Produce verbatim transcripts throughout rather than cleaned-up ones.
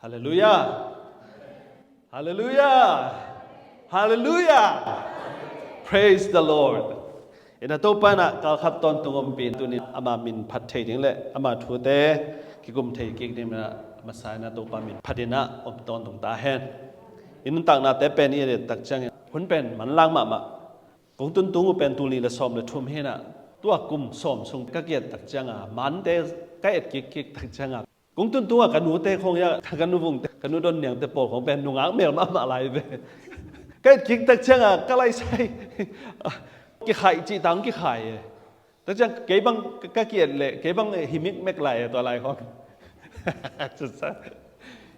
Halleluiah. Halleluiah. Halleluiah. Praise the Lord. Ina Topa in ah kalkhat tawntung ompih tunin ama min phat thei ding le ama thute kikum thei kik ding in ah masa ina Topa min phat in ah om tawntung ta hen. I nuntaknate pen i et tak ciangin hun pen manlang mahmah. Kong tuntung uh pen tul nih le sawm le thum hi in ah tua kum sawm sung ka ki-et tak cianga mante ka et kik kik tak cianga kong tuntung a ka nute khong ya ka nu vungte ka nu don niangte pawl khong pen nungak mel mahmah lai ve. Ka et kik tak cianga ka laisai kikhaih cih tang kikhaih e. Tak ciang kei bang ka ki-et le kei bang hi mikmek lai e tua lai khong.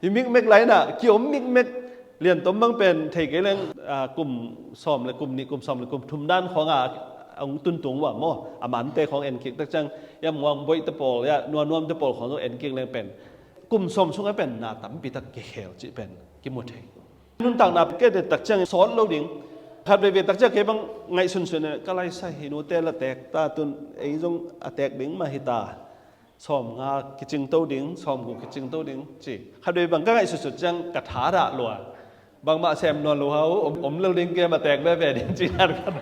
Hi mikmek lai na kiom mikmek lian tom bang pen thei kei leng kum sawm le kum nih kum sawm le kum thum dan khong a hong tuntung uh a maw a mante khong en kik tak ciang ya muang boih te pawl ya nuanuam te pawl khong zong en kik leng pen kum sawm sung a pen na tampi tak kikhel cih pen kimu thei. Nuntakna ka et tak ciang sawt lo ding khat veve tak ciang kei bang ngaihsunsun ka laisai hi nute la tek ta tun ei zong a tek ding mah hi ta. Sawm nga kicing to ding sawm guk kicing to ding ci khat veve bang ka ngaihsutsut ciang ka tha dah lua. Bangmah sem nawn lo hau om lo ding kem a tek veve ding ci khat khat.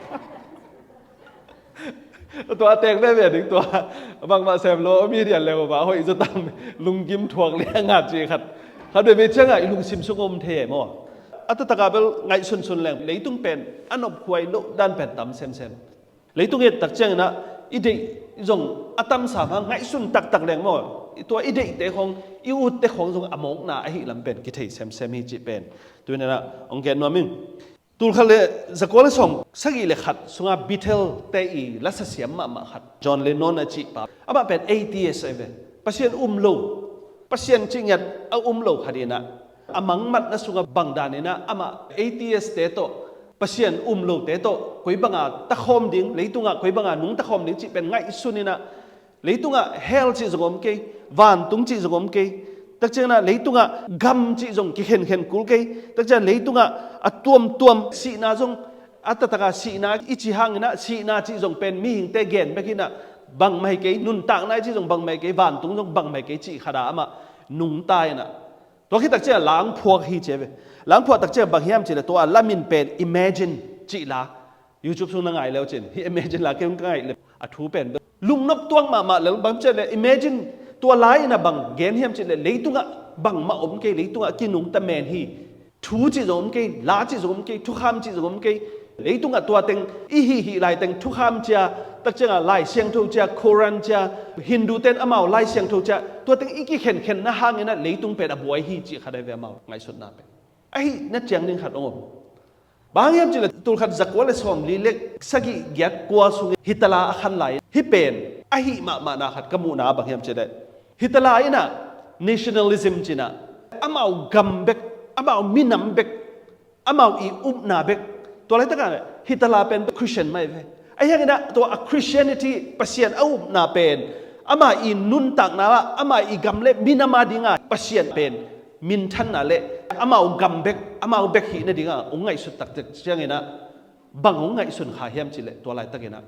Tua a tek veve ding tua bangmah sem lo om hi dian le uh bah hoih zaw tam lunggim thuak liang a ci khat khat veve ciangah i lungsim sung om thei e maw? A taktak a bel ngaihsunsun leng leitung pen a nopkhuai loh dan pen tam semsem. Leitung i et tak ciangin ah i deih zong a tamsa hang ngaihsun taktak leng maw? Tua i deihte khong i utte khong zong a mawkna ahi lam pen kithei semsem hi cih pen tuninah hong gen nuam ing. Tulkhat le zakua le sawm sagih le khat sunga Beatle te i lasa siam mahmah khat John Lennon a cihpa amah pen atheist ahi ve. Pasian um lo Pasian cih ngiat a um lo khat inah a mangmatna sunga bang daninah amah atheist te tawh Pasian um lote tawh koi banga takhawm ding leitungah koi banga nung takhawm ding cih pen ngaihsun inah leitungah hell cih zong om kei, vantung cih zong om kei, takcianginah leitungah gam cih zong kikhenkhen kul kei, takcian leitungah a tuamtuam sihna zong a taktakah sihna i ci hanginah sihna cih zong pen mihingte gen bek inah bangmah hi kei, nuntakna i cih zong bangmah hi kei, vantung zong bangmah hi kei cih khata amah nungta inah tua khit takciangah langphuak hi ci ve. Langphuak takciangah bang hiam cihleh tua a lamin pen Imagine cih la YouTube sung na ngai leu cin hi Imagine la kei hong ka ngaih le a thu pen lungnop tuak mahmah le bang cihleh Imagine tua lai inah bang gen hiam cihleh leitungah bangmah om kei, leitungah kinungta men hi. Thu cih zong om kei, la cih zong om kei, thukham cih zong om kei. Leitungah tua teng i hihih lai teng thukham cia, takciangah Lai Siangtho cia, Koran cia, Hindu ten amau Lai Siangtho cia, tua teng i kikhenkhenna hanginah leitung pen a buai hi cih khat ahi ve amau ngaihsutna pen. Ahi na ciang ding khat ong om. Bang hang hiam cihleh tulkhat zakua le sawmli le sagih giat kua sungin hi tala a khan lai hi pen ahi mahmahna khat ka muhna bang hiam cihleh hi tala inah nationalism cinah amau gam bek, amau minam bek, amau i upna bek. Tua laitakah hi tala pen Christian mai ve. Ahi hanginah tua a Christianity Pasian a upna pen ama i nuntakna ah ama i gam le minam a dinga Pasian pen minthanna le amau gam bek amau bek hih nadinga hong ngaihsut taktak cianginah bang hong ngaihsun kha hiam cihleh tua laitakinah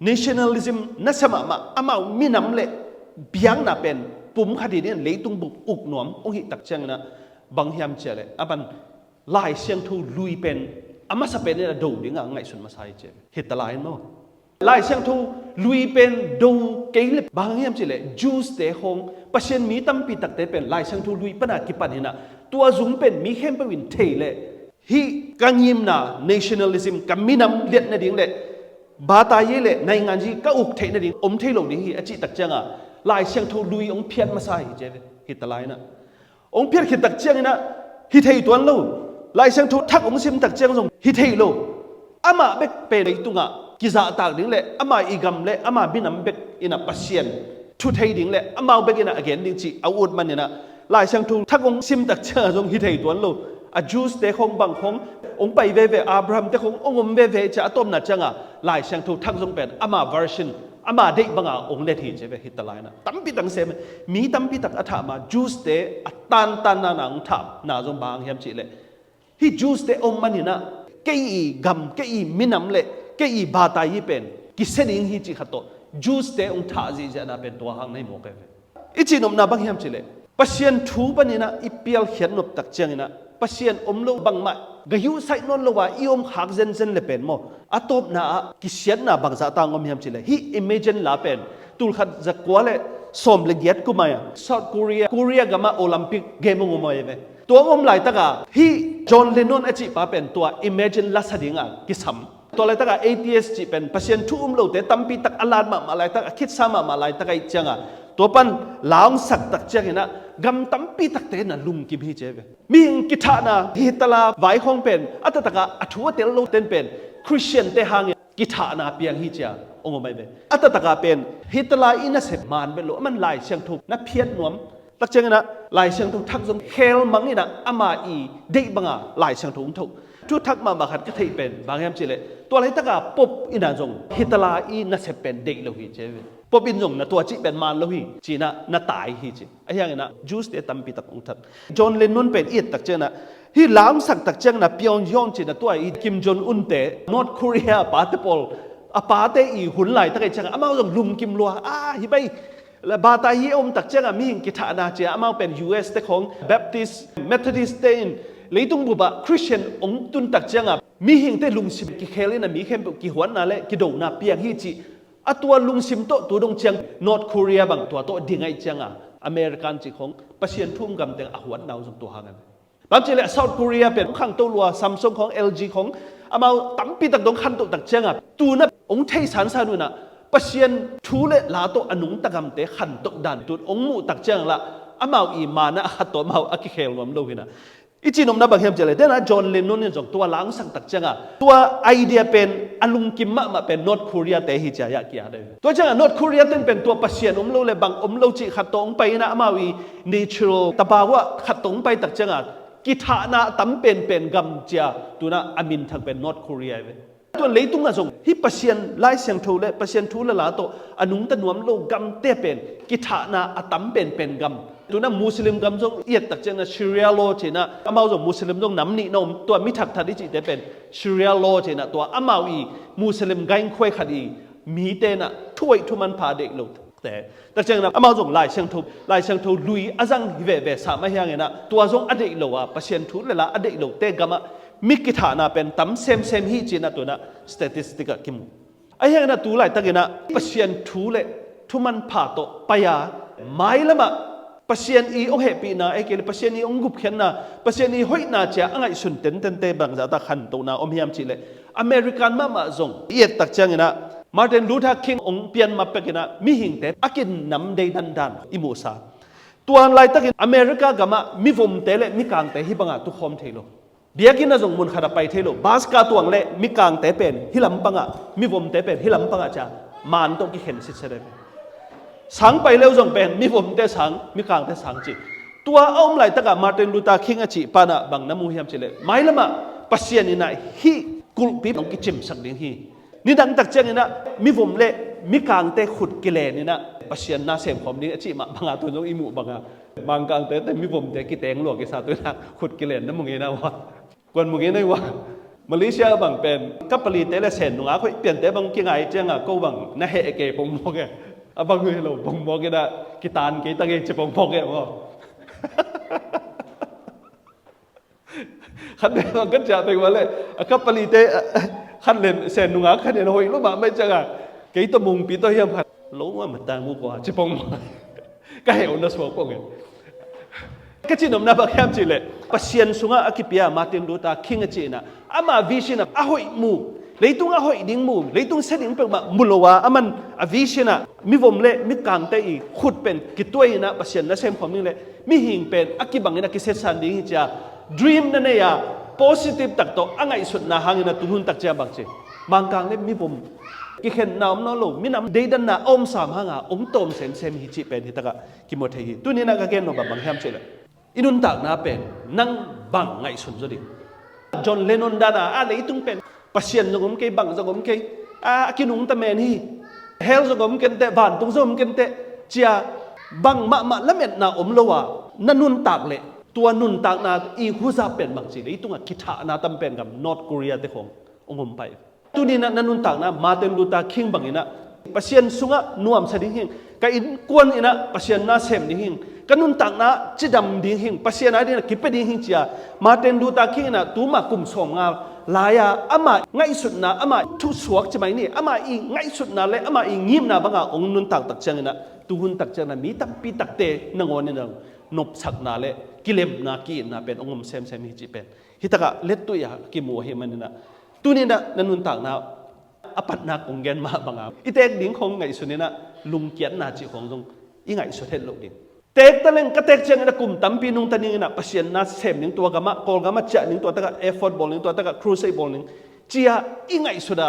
nationalism nasa mahmah amau minam le biakna pen pum khat hi dingin leitung bup uk nuam hong hih tak cianginah bang hiam cihleh a ban Lai Siangtho lui pen a masa pen in a do dinga ngaihsun masa hi ci hi tala in maw? Lai Siangtho lui pen do kei le bang hiam cihleh Jews te khong Pasian mi tampi takte pen Lai Siangtho lui pana kipan hinah tua zung pen mi khempeuh in thei leh hih ka ngimna nationalism ka minam liat nading le batayi le nainganyi ka uk theih nading om thei lo ding hi a cih tak cianga Lai Siangtho lui hong phiat masa hi ci hi tala inah. Hong phiat khit tak cianginah hi thei tuan lo. Lai Siangtho thak hong sim tak ciang zong hi thei lo. Amah bek pen leitungah kizahtak ding le ama i gam le ama minam bek inah Pasian thu thei ding le amau bek inah a gen ding cih a ut maninah Lai Siangtho thak hong sim tak ciangah zong hi thei tuan lo. A Jews te khong bang khong hong pai veve Abraham te khong hong om veve cia a tawpna cianga Lai Siangtho thak zong pen ama version ama deih banga hong let hi ci ve hi tala inah tampi tak sem mi tampi tak a thah ma Jews te a tantanna na hong thahna zong bang hiam cihleh hi Jews te om maninah kei i gam kei i minam le kei i batayi pen kisia ding hi cih khat tawh Jews te hong thah zihziahna pen tua hang na hi mawk e ve. I cihnopna bang hiam cihleh Pasian thu paninah i pialkhiat noptak cianginah Pasian om lo bangmah gayuhsaih nawn lo a i om khak zenzen le pen maw, a tawpna ah kisiatna bangzah tang om hiam cileh hih Imagine la pen tulkhat zakua le sawm le giat kumai a South Korea, Korea gamah Olympic game ong om ahi ve. Tua ong om laitaka hih John Lennon a cihpa pen tua Imagine la sa dinga kisam. Tua laitaka atheist cih pen Pasian thu um lote tampi tak a lat mahmah laitak, a khitsa mahmah laitak ahih cianga tua pan la ong saktak cianginah gam tampi takte na lungkim hi ci ahi ve. Mihing kithahna, Hitler vai khawng pen a taktakah a thu a tel lo ten pen Christian te hangin kithahna piang hi cia ong om ahi ve. A taktakah pen Hitler i nasep man beh lo, aman Lai Siangtho na phiat nuam tak cianginah Lai Siangtho thak zong khel manginah ama i deih banga Lai Siangtho ong thoh. Thu thak mahmah khat ka theih pen bang hiam cihleh tua laitaka Pope inah zong Hitler i nasep pen deih lo hi ci ahi ve. Pope in zong na tua cih pen man lo hi cinah na tai hi ci. Ahi hanginah Jews te tampi tak ong that. John Lennon pen i et tak cianginah hih la ong sak tak cianginah Pyongyang cinah tua i Kim Jong Un te, North Korea pate pawl, a pate i hun laitak ahih cianga amau zong lungkim lua a, hi bai. La bata hi a om tak cianga mihing kithahna cia amau pen U S te khawng Baptist, Methodist te in leitung bupah Christian ong tun tak cianga mihingte lungsim kikhel in a mi khempeuh kihuatna le kidona piang hi cih a tua lungsim tawh tu dong ciang North Korea bang tua tawh ding ahih cianga American cih khawng Pasian thu um gamteng a huatna uh zong tua hangin. Bang cileh South Korea pen khangto lua, Samsung khawng, L G khawng amau tampi tak dong khantoh tak cianga tuna ong thei sansan unah Pasian thu le la tawh a nungta gamte khantoh dan tun ong muh tak ciang lah amau i mana a khat tawh amau a kikhel nuam lo hinah. I cihnopna bang hiam cihleh tena John Lennon in zong tua la ong sak tak cianga tua idea pen a lungkim mahmah pen North Korea te hi cia yah kia dei. Tua cianga North Korea ten pen tua Pasian om lo le bang om lo cih khat tawh ong pai inah amau i natural tabawa khat tawh ong pai tak cianga kithahna a tam penpen gam cia tuna a minthang pen North Korea hi ve. Tua leitungah zong hih Pasian Lai Siangtho le Pasian thu le la tawh a nungta nuam lo gamte pen kithahna a tam penpen gam. Tuna Muslim gam zong i et tak ciangna Sharia law cinah amau zong Muslim zong nam nihna om, tua mi thak that i cihte pen Sharia law cinah tua amau i Muslim gaingkhuai khat i mite inah thuaih thuman pha deih lo te. Tak ciangin amau zong Lai Siangtho, Lai Siangtho lui a zang hi veve sam ahi hanginah tua zong a deih lo a Pasian thu le la a deih lote gamah mi kithahna pen tam semsem hi cinah tunah statistic ah kimu. Ahi hanginah tu laitakinah Pasian thu le thuman pha tawh pai a mailamah Pasian i ong hehpihna ei kei le Pasian i ong gupkhiatna, Pasian i hoihna cia a ngaihsun tentente bangzahta khantohna om hiam cihleh American mahmah zong i et tak cianginah Martin Luther King ong pian ma pekinah mihingte a kinam deidan dan i muhsa. Tuan laitakin America gamah mivomte le mikangte hih banga tukhawm thei lo. Biakinn ah zong mun khatah pai thei lo. Bus ka tuang le mikangte pen hih lampangah, mivomte pen hih lampangah cia man tawh kikhen sitset e. Sang pai leu zong pen mivomte sang, mikangte sang ci. Tua a om laitakah Martin Luther King a cih panah bang na mu hiam cihleh mailamah Pasian inah hih kulhpi nong kicimsak ding hi. Nidang tak cianginah mivom le mikangte khut kileninah Pasian na semkhawm ding a cih mah banga tun zong i muh banga mangkangte te mivomte kiteng lua kisa tunah khut kilen na mu ngei na ua. Kuan mu ngei na ua. Malaysia bang pen ka palite le sen nungak hoih piante bang kingai cianga ko bang na heh kei pongmawk e. A bang hi lo pongmawk inah kitan kei ta ngei ci pongmawk e maw. Khat bang kan ciah peng ua le a ka palite khat len sen nungak khat len hoih lo mahmah cianga kei tawh mungpi tawh hiam khat lo mah matang mu kua ci pong mah. Ka heh uh na suak pong e. Ka cihnopna bang hiam cihleh Pasian sungah a kipia Martin Luther King a cihna ama vision a hoih mu, leitung a hoih ding mu, leitung sia ding peuhmah mu lo a aman a vision ah mivom le mikangte i khut pen kituai inah Pasian na semkhawm ding le mihing pen a kibangin a kisetsan ding hi cia dream na nei a positive tak tawh a ngaihsutna hangin a tunhun tak cia bang ci mangkang le mivom kikhenna om nawn lo, minam deidanna a om sam hanga ong tawm semsem hi cih pen hitakah kimu thei hi. Tuninah ka gen lo bang bang hiam cihleh i nuntakna pen nang bang ngaihsun zaw ding? John Lennon dana a leitung pen Pasian zong om kei, bang zong om kei, a kinungta men hi, hell zong om kenteh, vantung zong om kenteh cia bang mahmah lametna om lo a na nuntak leh tua nuntakna i huzap pen bang ci leitungah kithahna tam pen gam North Korea te khawng ong om pai. Tuninah na nuntakna Martin Luther King banginah Pasian sungah nuamsa ding hing, ka innkuan inah Pasian na sem ding hing, Ka nuntakna cidam ding hing, Pasian a dingin a kipia ding hing ci-a Martin Luther King in ah tuma kum sawmnga lai-a ama ngaihsutna, ama thusuak ci mai ni, ama i ngaihsutna le ama i ngimna banga hong nuntak tak ciangin ah tuhun tak ciangin ah mi tampi takte nangawn in ah nopsakna le kilemna ki-itna pen hong om semsem hi cih pen hi takah lettuih a kimu ahi manin ah tuni in ah na nuntakna a patna kong gen mah banga i teek ding khong ngaihsun in ah lungkiatna cih khong zong i ngaihsut het loh ding. Teek taleng ka teek ciangin a kum tampi nungta dingin ah Pasian na sem ning, tua gamah, Kawlgamah ciah ning, tua takah effort bawl ning, tua takah crusade bawl ning ci-a i ngaihsut a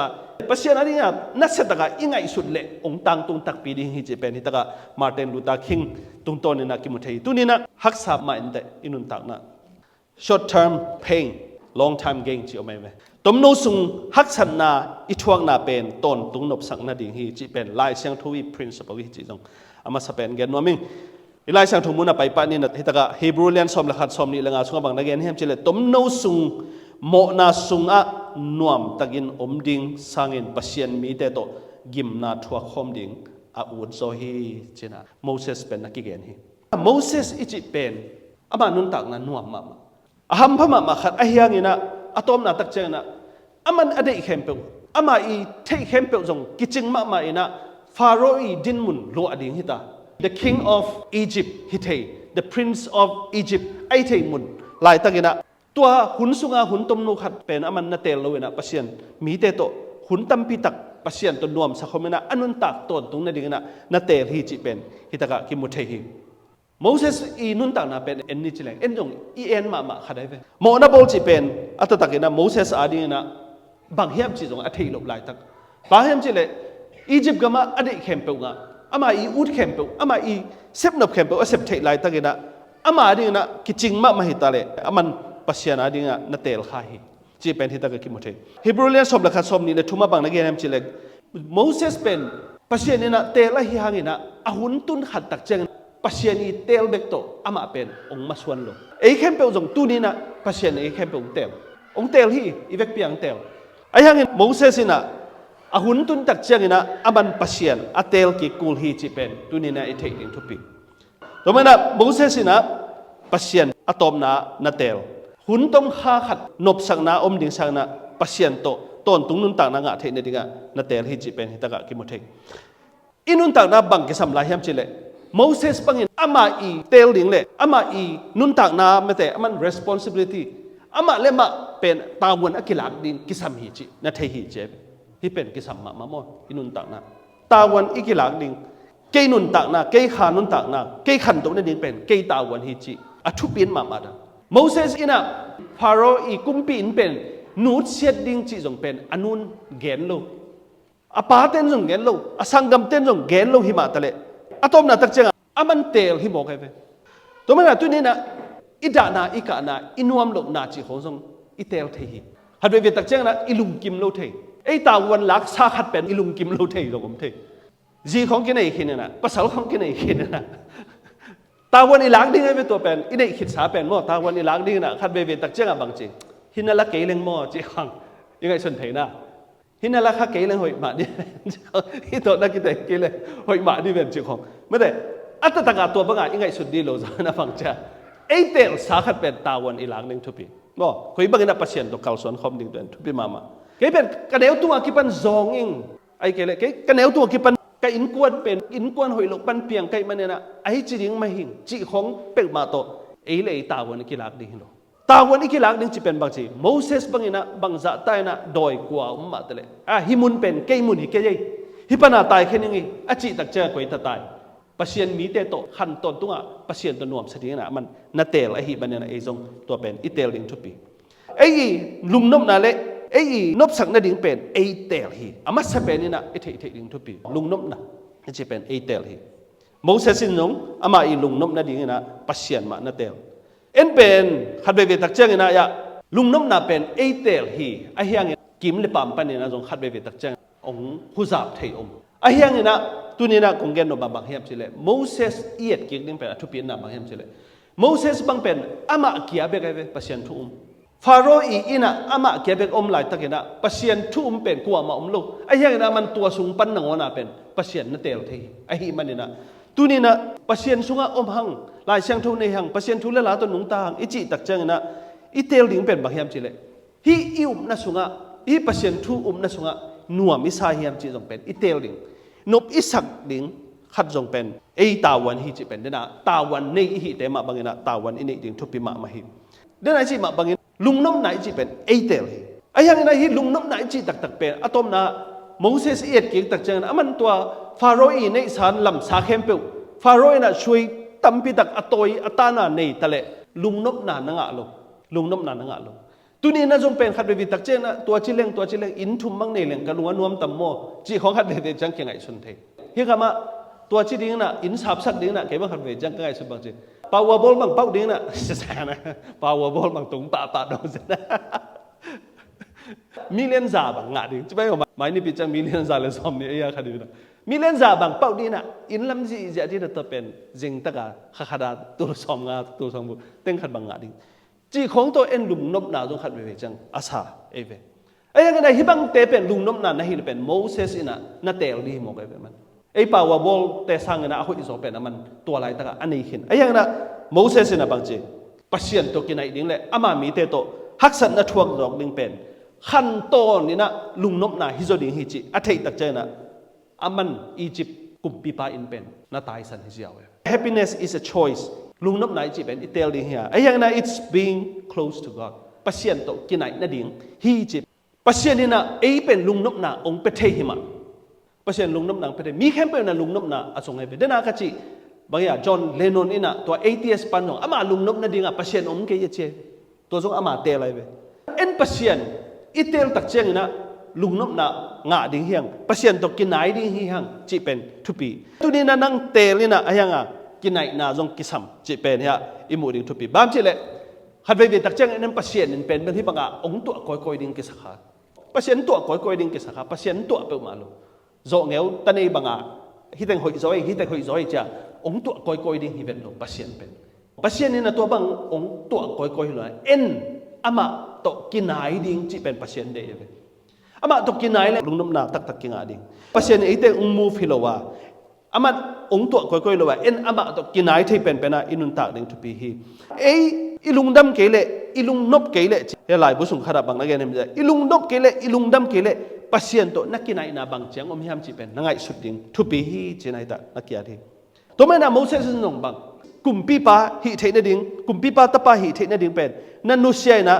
Pasian a dingin ah nasia takah i ngaihsut leh hong tangtung takpi ding hi cih pen hi takah Martin Luther King tungtawnin ah kimu thei hi. Tuni in ah haksa mah inteh i nuntakna. Short term pain, long time gain ci om ahi ve. Tomno sung haksatna i thuakna pen tawntung nopsak nading hi cih pen Lai Siangtho i principle hi cih zong a masa pen gen nuam ing. I Lai Siangtho mun a pai pah ni in ah hi takah Hebrew lian sawm le khat, sawm nih le nga sungah bang na gen hiam cih leh tomno sung mawhna sungah nuamtakin om ding sangin Pasian mite tawh gimna thuak khawm ding a ut zaw hi ci-in ah Moses pen na kigen hi. Moses i cih pen ama nuntakna nuam mahmah, a hampha mahmah khat ahi hangin ah a tawpna tak ciangin ah aman a deih khempeuh, ama i theih khempeuh zong kicing mahmah in ah Pharaoh i dinmun luah ding hi ta. The king of Egypt hi thei, the prince of Egypt ahi thei mun laitakin ah tua hun sunga hun tomno khat pen aman na teel lo in ah Pasian mite tawh hun tampi tak Pasian tawh nuamsa khawm in ah a nuntak tawntung nadingin ah na teel hi cih pen hi takah kimu thei hi. Moses i nuntakna pen en ni ci leng en zong i en mahmah khat ahi ve. Mawhna bawl cih pen a taktakin ah Moses a dingin ah bang hiam cih zong a theih loh laitak. Bang hiam cih leh Egypt gamah a deih khempeuh ngah, ama i ut khempeuh, ama i sepnop khempeuh a sep theih laitakin ah ama a dingin ah kicing mahmah hi ta leh aman Pasian a dingin ah na teel kha hi. Cih pen hi takah kimu thei. Hebrew lian sawm le khat, sawm nih le thum ah bang na gen hiam cih leh Moses pen Pasian in ah teel ahi hangin ah a hun tun khat tak ciangin Pasian i teel bek tawh amah pen hong masuan lo. Ei khempeuh zong tuni in ah Pasian ei khempeuh hong teel, hong teel hi, i vekpi ah hong teel. Ahi hangin Moses in ah a hun tun tak ciangin ah aman Pasian a teel kik kul hi cih pen tuni in ah i theih ding thupi. Tua manin ah Moses in ah Pasian a tawpna na teel, hun tom kha khat nopsakna om ding sangin ah Pasian tawh tawntung nuntakna ngah theih nadingah na teel hi cih pen hi takah kimu thei. I nuntakna bang kisam lai hiam cih leh Moses bangin ama i teel ding le ama i nuntakna mete aman responsibility amah le mah pen tavuan a kilak ding kisam hi cih na thei hi ci. Hih pen kisam mahmah maw i nuntakna? Tavuan i kilak ding, kei nuntakna, kei kha nuntakna, kei khantoh nading pen kei tavuan hi cih a thupi in mahmah dan. Moses in ah Pharaoh i kumpi inn pen nutsiat ding cih zong pen a nun gen lo. A pate'n zong gen lo, a sanggamte'n zong gen lo hi mah taleh a tawpna tak ciangah aman teel hi mawk ahi ve. Tua manin ah tuni in ah i dahna, i kahna, i nuam lohna cih khong zong i teel thei hi. Khat veivei tak ciangin ah i lungkim lo thei. Ei tavuan laksa khat pen i lungkim lo thei zong om thei. Zi khong kinei khin in ah, pasal khong kinei khin in ah, tavuan i lak ding ahi ve tua pen, i neih khitsa pen maw, tavuan i lak ding in ah khat veivei tak ciangah bang ci, hi na la kei leng maw cih khong i ngaihsun thei na. Hi na la kha kei leng hoih mah dih. Hi tawh na kiteng kei leng hoih mah dih ven cih khong. Mate, a taktakah tua bangah i ngaihsut dih lo zong na bang cia. Ei teelsa khat pen tavuan i lak ding thupi. Maw, koi bangin ah Pasian tawh kalsuan khawm ding pen thupi mahmah. Kei pen ka neu tungah kipan zawng ing. Ai kei leh, kei ka neu tungah kipan ka innkuan pen, innkuan hoih loh pan piang ka hih manin ah, ahi ci ding mah ing cih khong peuhmah tawh ei le ei tavuan i kilak ding hi lo. Tavuan i kilak ding cih pen bang ci, Moses bangin ah, bangzah ta in ah dawi kua om mah taleh, a, hih mun pen kei mun hi kei ei, hih pana tai khe ning ei, a cih tak ciangah koi ta tai. Pasian mite tawh khan tawntungah Pasian tawh nuamsa dingin ah aman na teel ahih manin ah ei zong tua pen i teel ding thupi. Ei i lungnopna le ei i nopsak nading pen ei teel hi. A masa pen in ah i theih theih ding thupi, lungnopna i cih pen ei teel hi. Moses in zong amah i lungnop nadingin ah Pasian mah na teel. En pen khat veivei tak ciangin ah, ya, lungnopna pen ei teel hi. Ahi hangin kim le paam panin ah zong khat veivei tak ciangin hong huzap thei om. Ahi hangin ah tuni in ah kong gen nop bang hiam cih leh, Moses i etkik ding pen a thupi in ah bang hiam cih leh, Moses bang pen amah kia bek ahi ve, Pasian thu um. Pharaoh i inn ah amah kia bek om laitakin ah Pasian thu um pen kuamah om lo. Ahi hangin ah aman tua sung pan nangawn ah pen Pasian na teel thei hi. Ahih manin ah Tuninah Pasian sungah om hang, Lai Siangtho nei hang, Pasian thu le la tawh nungta hang i cih tak cianginah i teel ding pen bang hiam cihleh, hih i upna sungah, hih Pasian thu upna sungah nuam i sa hiam cih zong pen i teel ding, nop i sak ding khat zong pen ei tavuan hi cih pen, denah tavuan nei i hihte mah banginah tavuan i neih ding thupi mahmah hi. Denah i cih mah bangin lungnopna i cih pen ei teel hi. Ahi hanginah hih lungnopna i cih taktak pen a tawpna Moses i etkik tak ciangin aman tua Faro i neihsan lamsa khempeuh, Faro inah sui tampitak a tawi a tana nei taleh lungnopna na ngah lo. Lungnopna na ngah lo. Tuninah zong pen khat veivei tak cianginah tua ci leng, tua ci leng, inn thum bang nei leng ka lung a nuam tam maw cih khawng khat veivei ciang kingaihsun thei. Hih khamah tua ci dinginah, inn sapsak dinginah kei bang khat veivei ciang ka ngaihsun bang ci, power ball bang pauh dinginah, power ball bang tung pahpah dong zen. Million za bang ngah ding ci bai, mai nipi ciang million za le sawm ni ei a kha dinginah, million za bang pauh dinginah inn lam zihziah dinginah tua pen zingtaka kha khata tul sawm nga, tul sawm bu teng khat bang ngah ding cih khawng tawh en lungnopna zong khat veivei ciang a sa ei ve. Ahi hanginah hih bangte pen lungnopna na hih le pen Moses inah na teel ding hi mawk ei ve man. Ei power ball te sanginah a hoihzaw pen aman tua laitakah a nei khin. Ahi hanginah Moses inah bang ci, Pasian tawh kinaih ding le ama mite tawh haksatna thuak zawk ding pen khantawn inah lungnopna hi zaw ding hi cih a theih tak cianginah aman Egypt kumpipa inn pen na taisan hi ziau e. Happiness is a choice. Lungnopna i cih pen i teel ding hi a, ahi hanginah it's being close to God. Pasian tawh kinaih nading hi cih. Pasian inah ei pen lungnopna hong pia thei hi mah. Pasian lungnopna hong pia thei. Mi khempeuh inah lungnopna a zong hi ve. Denah ka cih bang hi a, John Lennon inah tua atheist pan zong ama lungnop nadingah Pasian om kei a ci hi. Tua zong ama teel ahi ve. En Pasian i teel tak cianginah lungnopna ngah ding hi hang, Pasian tawh kinai ding hi hang cih pen thupi. Tuninah nang teel inah ahi hanga kinaihna zong kisam cih pen hiah i muh ding thupi. Bang cihleh khat veivei tak ciangin en Pasian in pen bel hih bangah hong tuah kawikawi ding kisakha. Pasian tuah kawikawi ding kisakha, Pasian tuah peuhmah lo. Zawhngeu ta nei banga, hiteng hoih zaw ei, hiteng hoih zaw ei cia hong tuah kawikawi ding hi vet lo Pasian pen. Pasian inah tua bang hong tuah kawikawi hi lo a, en amah tawh kinai ding cih pen Pasian deih hi ve. Amah tawh kinai le lungnopna taktak kingah ding. Pasian in eite hong move hi lo a, amah hong tuah kawikawi lo a, en amah tawh kinai thei penpen a i nuntak ding thupi hi. Ei i lungdam kei leh, i lungnop kei leh, ci hi a, laibu sung khatah bang na gen hiam cih leh, i lungnop kei leh, i lungdam kei leh Pasian tawh na kinaihna bang ciang om hiam cih pen na ngaihsut ding thupi hi ci-in a, hih tak na kiat hi. Tua manin a Moses in zong bang, kumpipa hih theih nading, kumpipa tapa hih theih nading pen na nusia in a,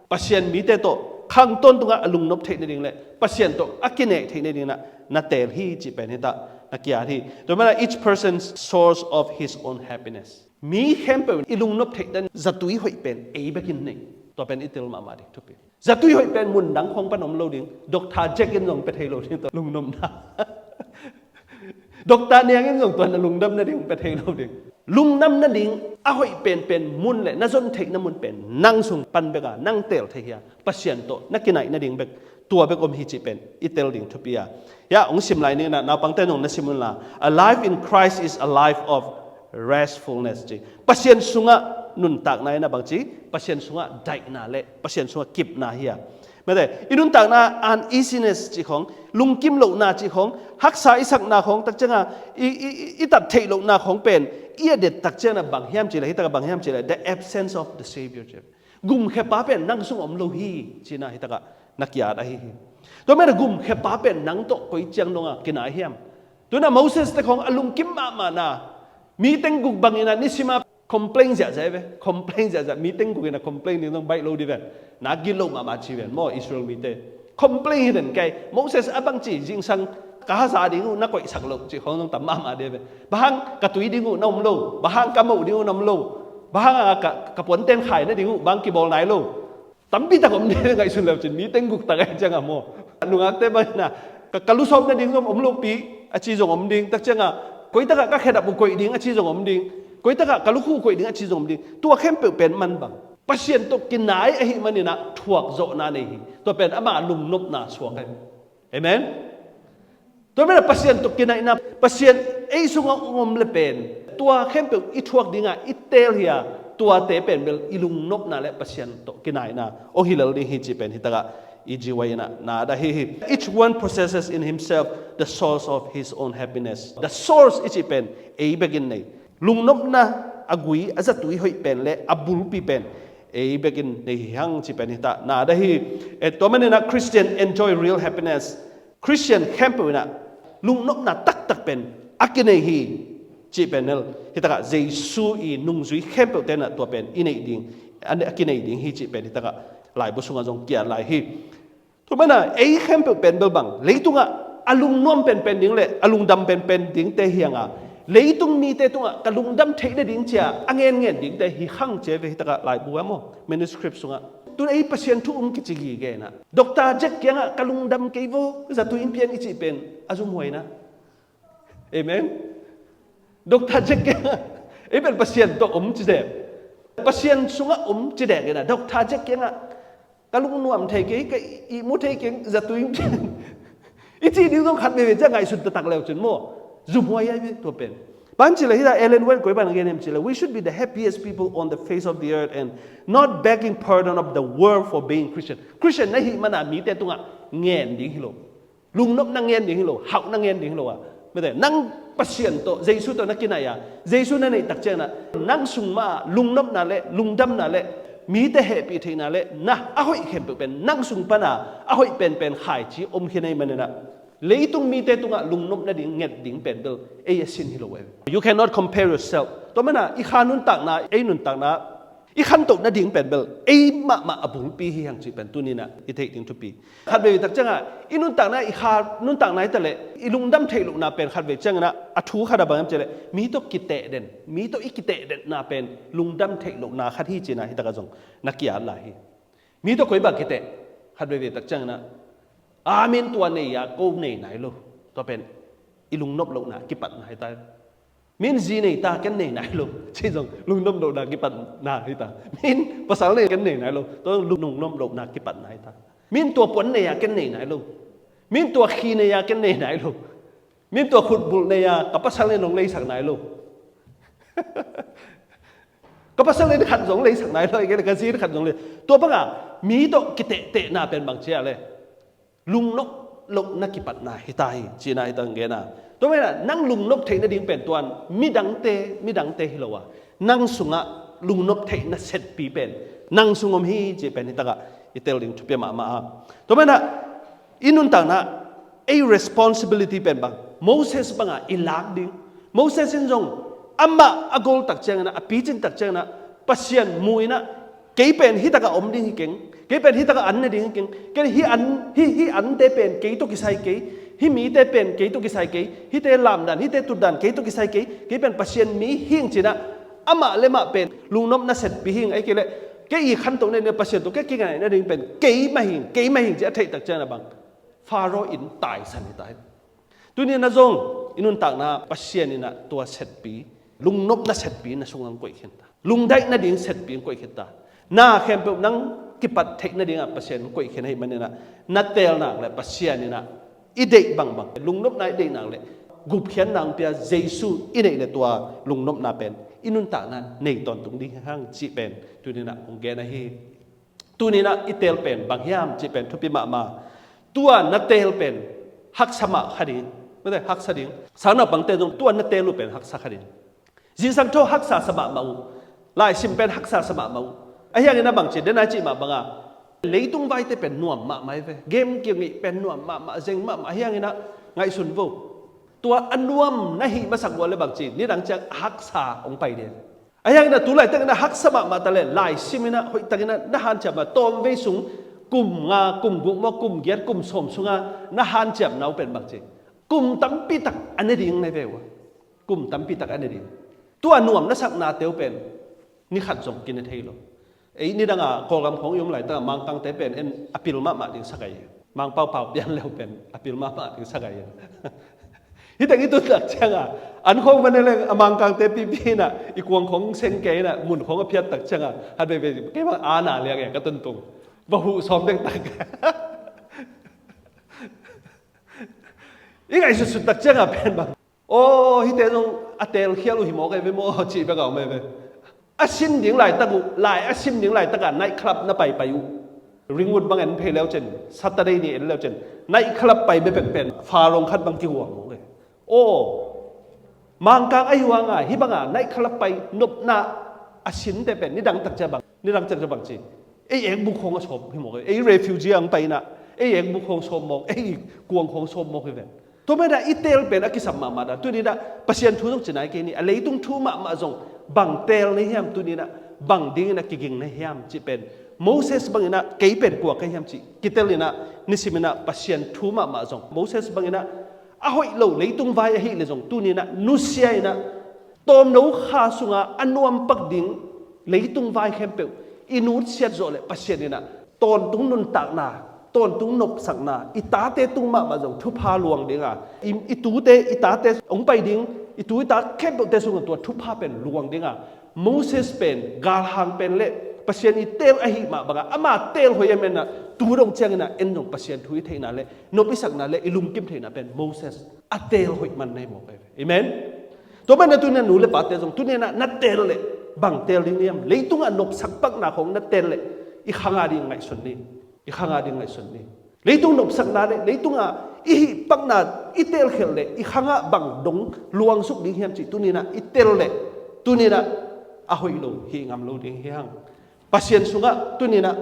Pasian mite tawh khang tawntungah a lungnop theih nading le Pasian tawh a kineh theih nading in a na teel hi cih pen hih tak na kiat hi. Tua manin a each person's source of his own happiness. Mi khempeuh in i lungnop theih dan zatui hoih pen ei bekin nei. Tua pen i tel mahmah ding thupi. Zatui hoih pen mun dang khawng pan om lo ding. Doctor Jack in zong pia thei lo ding tua lungnopna. Doctor Niang in zong tua na lungdam nading pia thei lo ding. Lungdam nading a hoih penpen mun le na zon theihna mun pen nang sung pan bek a nang teel thei hi a, Pasian tawh na kinaih nading bek, tua bek om hi cih pen i tel ding thupi a. Hiah hong sim lai ni in a, naupangte in zong na sim unla. A life in Christ is a life of restfulness ci. Pasian sungah nuntakna in a bang ci, Pasian sungah daihna le Pasian sungah kipna hi a. Mate, i nuntakna uneasiness cih khawng, lungkim lohna cih khawng, haksa i sakna khawng, tak cianga i, i, i, i tat theih lohna khawng pen i a det tak ciangin a bang hiam cih le, hih tak a bang hiam cih le, the absence of the Savior ci. Gumkhiapa pen nang sung om lo hi, ci-in a hih tak a na kiat ahi hi. Tua manin a gumkhiapa pen nang tawh koi ciang dong a kinai hiam? Tu-in a Moses te khawng a lungkim mahmah na, mi teng guk bangin a nisim a complain ziahziah hi ve. Complain ziahziah, mi teng guk in a complain ding zong baih lo ding ve. Na gilo mahmah ci ven maw Israel mite. Complain hi den kei. Moses a bang ci, zingsang ka haza ding uh na koihsak loh cih khawng zong tam mahmah ding ve. Bang hang ka tui ding uh na om lo, bang hang ka moh ding uh na om lo, bang hang a ka, ka puanten khai nading uh bang kibawl nai lo. Tampi tak om ding ngaihsun leu cin, mi teng guk tak ahih cianga maw. Nungakte bang in a, ka, ka lusawp nading zong om lopi a ci zong om ding, tak cianga koi takah ka khedap uh koih ding a ci zong om ding, koi takah ka lukhu koih ding a ci zong om ding. Tua khempeuh pen man bang, Pasian tawh kinai ahih manin a thuak zawhna nei hi. Tua pen ama lungnopna suak ahi. Amen. Tua manin a Pasian tawh kinaihna, Pasian ei sungah hong om le pen tua khempeuh i thuak dingah i teel hi a, tuate pen bel i lungnopna le Pasian tawh kinaihna hong hi lel ding hi cih pen hih takah E G White in ah na dah hi hi. Each one possesses in himself the source of his own happiness. The source i cih pen ei bekin nei. Lungnopna a gui, a zatui hoih pen le a bulpi pen ei bekin nei hi hang cih pen hi ta na dah hi. Eh, tua manin ah Christian enjoy real happiness. Christian khempeuh in ah lungnopna taktak pen a kinei hi cih pen nel. Hi takah Jesu i nungzui khempeuhte in ah tua pen i neih ding, a kinei ding hi cih pen hi takah laibu sungah zong kiat lai hi. Tua manin ah ei khempeuh pen bel bang leitungah a lungnuam penpen ding le a lungdam penpen dingte hi hang a, leitung mite tungah ka lungdam theih nading ci-a a ngenngen dingte hi hang ci ve hi takah laibu ah maw, manuscript sungah. Tun ei Pasian thu um kici gige in ah Doctor Jack kiangah ka lungdam kei vo, zatui in pian i cih pen a zumhuai na. Amen. Doctor Jack kiangah ei pen Pasian tawh om ci dek, Pasian sungah om ci dek in ah Doctor Jack kiangah ka lungnuam thei kei, ka ihmu thei kei, zatui in pian i cih ding zong khat veve ciah ngaihsut taktak leu cin maw, zumhuai ai ve tua pen. Ban ci le hi ta Ellen White koi ban a gen em ci le, "We should be the happiest people on the face of the earth and not begging pardon of the world for being Christian." Christian na hih mana mite tungah ngen ding hi lo, lungnopna ngen ding hi lo, hauhna ngen ding hi lo a. Mite nang Pasian tawh, Jesu tawh na kinai a, Jesu na neih tak ciangin ah nang sung mah lungnopna le lungdamna le mite hehpih theihna le na a hoih khempeuh pen nang sung pana a hoih penpen khaici om khin ei manin ah leitung mite tungah lungnop nading nget ding pen bel ei a sin hi lo e. You cannot compare yourself. Tua mana i kha nuntakna, ei nuntakna, i khantoh nading pen bel ei mahmah a bulpi hi hang cih pen tuninah i theih ding thupi. Khatvei tak ciangah i nuntakna, i kha nuntakna hi taleh i lungdam theih lohna pen khatvei cianginah a thu khat a bang em cihleh mi tawh kitehden, mi tawh i kitehdenna pen lungdam theih lohna khat hi cinah hi takah zong na kiat lai hi. Mi tawh koi bang kiteh? Khat veivei tak cianginah, a, min tua nei a ko nei nai lo. Tua pen i lungnop lohna kipatna hi ta. Min zi nei ta, ken nei nai lo. Ci zong lungnop lohna kipatna hi ta. Min pasal nei, ken nei nai lo. Tua zong lungnop lohna kipatna hi ta. Min tua puan nei a ken nei nai lo. Min tua khi nei a ken nei nai lo. Min tua khutbulh nei a ka pasal in hong leisak nai lo. Ka pasal in khat zong leisak nai lo, ka zi in khat zong lei. Tua banga mi tawh kitehtehna pen bang cia le lungnop lohna kipatna hi ta hi, cina hi ta ngena. Tua mena nang lungnop theih nading pen tuan midangte, midangte hi lo a, nang sungah lungnop theihna setpi pen nang sung om hi ci pen hi takah i tel ding thupi mahmah a. Tua mena i nuntakna, ei responsibility pen bang Moses banga i lak ding. Moses in zong amah a gol tak cianginah, a picin tak cianginah Pasian mu inah, kei pen hi takah om ding hi keng, kei pen hi takah an ne ding hi keng, kei hi an, hi, hi ante pen kei tawh kisai kei, hi mite pen kei tawh kisai kei, hite lamdan, hite tutdan kei tawh kisai kei, kei pen Pasian mi hing cinah amah le mah pen lungnopna setpi hing, ei kei le kei i khantoh nading, Pasian tawh kei kingaih nading pen kei mah hing, kei mah hing ci a theih tak cianginah bang Pharaoh in taisan hi ta hi. Tuninah zong i nuntakna Pasian inah tua setpi, lungnopna setpi na sungah hong koih khin ta. Lungdaih nading setpi hong koih khin ta. Na khempeuh nang kipat theih nadingah Pasian hong koih khin ahih maninah na teel nak le Pasian inah i deih bangbang, lungnopna i deih nak le gupkhiatna hong pia Jesu i neih le tua lungnopna pen i nuntakna nei tawntung ding hi hang cih pen tuninah hong gen ahi. Tuninah i teel pen bang hiam cih pen thupi mahmah. Tua na teel pen haksa mah kha ding. Mate, haksa ding. Sangnaupangte zong tua na teel uh pen haksa kha ding. Zingsang thaw haksa sa mahmah uh. Laisim pen haksa sa mahmah uh. Ahi hanginah bang ci, dena cih mah banga leitung vaite pen nuam mahmah hi ve. Game kingeih pen nuam mahmah, zeng mahmah. Ahi hanginah ngaihsun vo. Tua a nuam na hih masak uh a le bang ci, nidang ciang a haksa hong pai ding. Ahi hanginah tu laitakinah haksa mahmah ta le, laisim inah hoihtakinah na hanciam a, tawmvei sung kum nga, kum guk maw, kum giat, kum sawm sunga na hanciamna uh pen bang ci, kum tampi tak a ne ding na hi ve uh a. Kum tampi tak a ne ding. Tua nuam na saknate uh pen ni khat zong kine thei lo. Ei nidangah Kawlgam khawng i om laitakah Mangkangte pen en a pil mahmah ding sa kei. Mangpau pau pian leu pen a pil mahmah ding sa kei. Hih teng i tun tak ciangah an khawng va ne leng a Mangkangte pipi inah i kuang khawng seng kei inah mun khawng a phiat tak ciangah hat veivei kei bang a na liang e ka tuntung. Va huh sawm dektak. I ngaihsutsut tak ciangah pen bang, aw, hihte zong a teelkhial uh hi mawk ei ve maw cih bek a om ei ve. A sin ding laitak uh, lai a sim ding laitakah night club na paipai uh. Ringwood bang en phei leucin, Saturday ni en leucin, night club pai bekbek pen farong khat bang kihuang mawk e. Aw, Mangkang ahi huanga hih banga night club pai nopna a sinte pen nidang takcia bang, nidang takcia bang ci, ei ekbuk khawng a sawm hi mawk e. Ei refugee ang pai inah ei ekbuk khawng sawm mawk, ei kuang khawng sawm mawk hi ven. Tua maninah i teel pen a kisam mahmah dan, tuninah Pasian thu zong ci nai kei ni, a leitung thu mahmah zong bang teel na hiam, tuninah bang dinginah kiging na hiam cih pen Moses banginah kei pen kua ka hiam cih kitelinah nisiminah Pasian thu mahmah zong Moses banginah a hoih lo leitung vai ahih le zong tuninah nusia inah tawmno kha sunga a nuampak ding leitung vai khempeuh i nutsiat zawh le Pasian inah tawntung nuntakna, tawntung nopsakna, i tate tung mahmah zong thupha luang dinga, i, i tute, i tate hong pai ding, i tu i ta khempeuhte sungah tua thupha pen luang dinga, Moses pen galhang pen le Pasian i teel ahih mah banga ama teel hoih em enah tu dong cianginah en zong Pasian thu i theihna le nop i sakna le i lungkim theihna pen Moses a teel hoih man na hi mawk e. Amen. Tua maninah tuninah nu le pate zong tuninah na teel le bang teel ding hiam, leitungah nopsak pakna khawng na teel le i khanga ding ngaihsun ni. I khanga ding ngaihsun ni. Leitung nopsakna le leitunga i hih pakna i teelkhelh le i khanga bang dong luangsuk ding hiam cih tuninah i teel le tuninah a hoih lo, hih ngam lo ding hi hang. Pasian sungah tuninah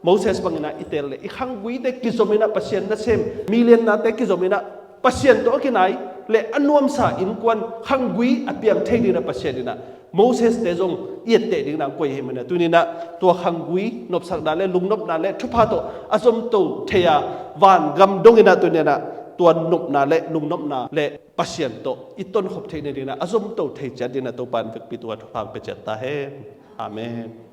Moses banginah i teel le i khangguite kizominah Pasian nasem miliannate kizominah Pasian tawh a kinai le a nuamsa innkuan khanggui a piang thei dinah Pasian inah Moses te zong i etteh ding nang koi hi manah tuninah tua khanggui nopsakna le lungnopna le thupha tawh a zomto thei a, van gam donginah tuninah tua nopna le lungnopna le Pasian tawh i tonkhop theih nadinah a zomto thei ciat dinah Topa in vekpi tua thupha ang pia ciat ta hen. Amen.